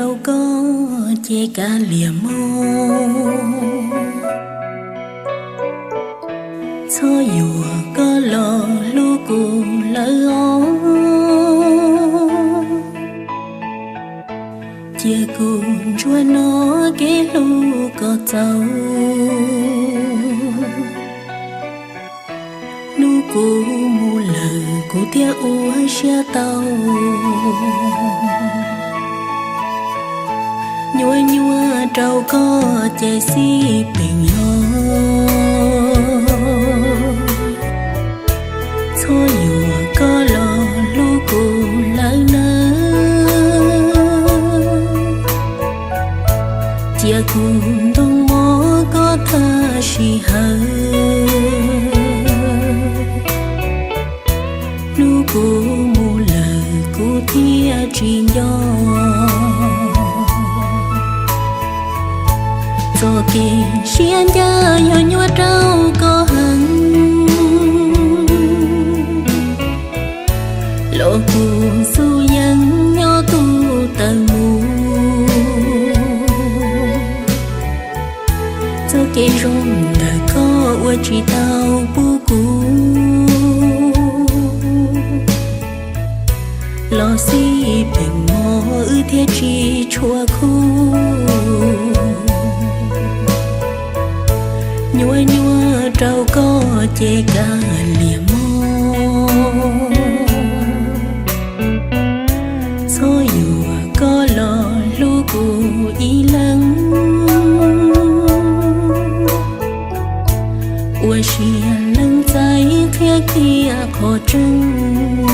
rau koj ces kav liam mog. Txhob yuam koj los hlub kuv lawm os. Cia kuv ntsuag no kev hlub kom txaus. Hnub kuv mus lawm kuv thiaj ua siab tau. Nyuaj nyuaj rau koj ces xij peem los. Txhob yuam koj los hlub kuv lawm nawb. Cia kuv ntoo mov koj thaj sim hawm. Hnub kuv mus lawm kuv thiaj tsis nco. Txoj kev siab ncaj yog nyuaj rau koj heev, los kuv xub yeej nyob tu taws mus. Txoj kev zoo ntawm koj ua tsis tau pub kuv, los xij peem mog wb thiaj tsis tshua khub. Nyuaj nyuaj rau koj ces kav liam mog. Txhob yuam koj los hlub kuv ib leeg. Ua siab lees txais qhia kiag qhov tseeb,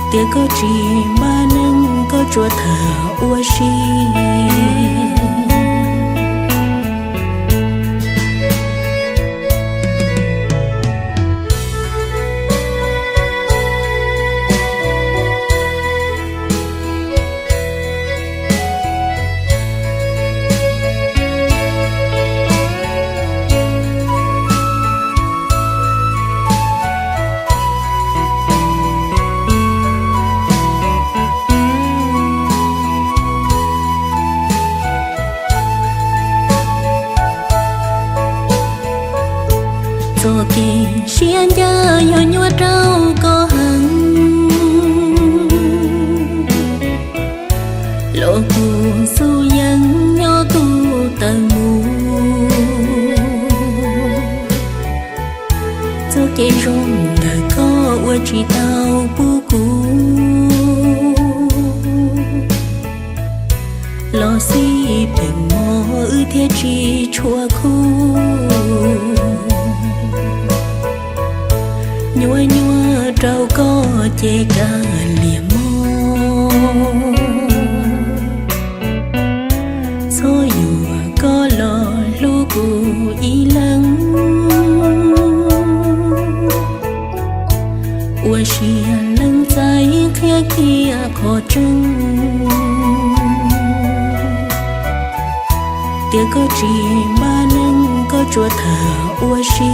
tias koj tsis npaj neej koj tsuas tham ua si. Txoj kev siab ncaj yog nyuaj rau koj heev, los kuv xub yeej nyob tu taws mus. Txoj kev zoo ntawm koj ua tsis tau pub kuv, los xij peem mog wb thiaj tsis tshua khub. Nyuaj nyuaj rau koj ces kav liam mog. Txhob yuam koj los hlub kuv ib leeg. Ua siab lees txais qhia kiag qhov tseeb, tias koj tsis npaj neej koj tsuas tham ua si.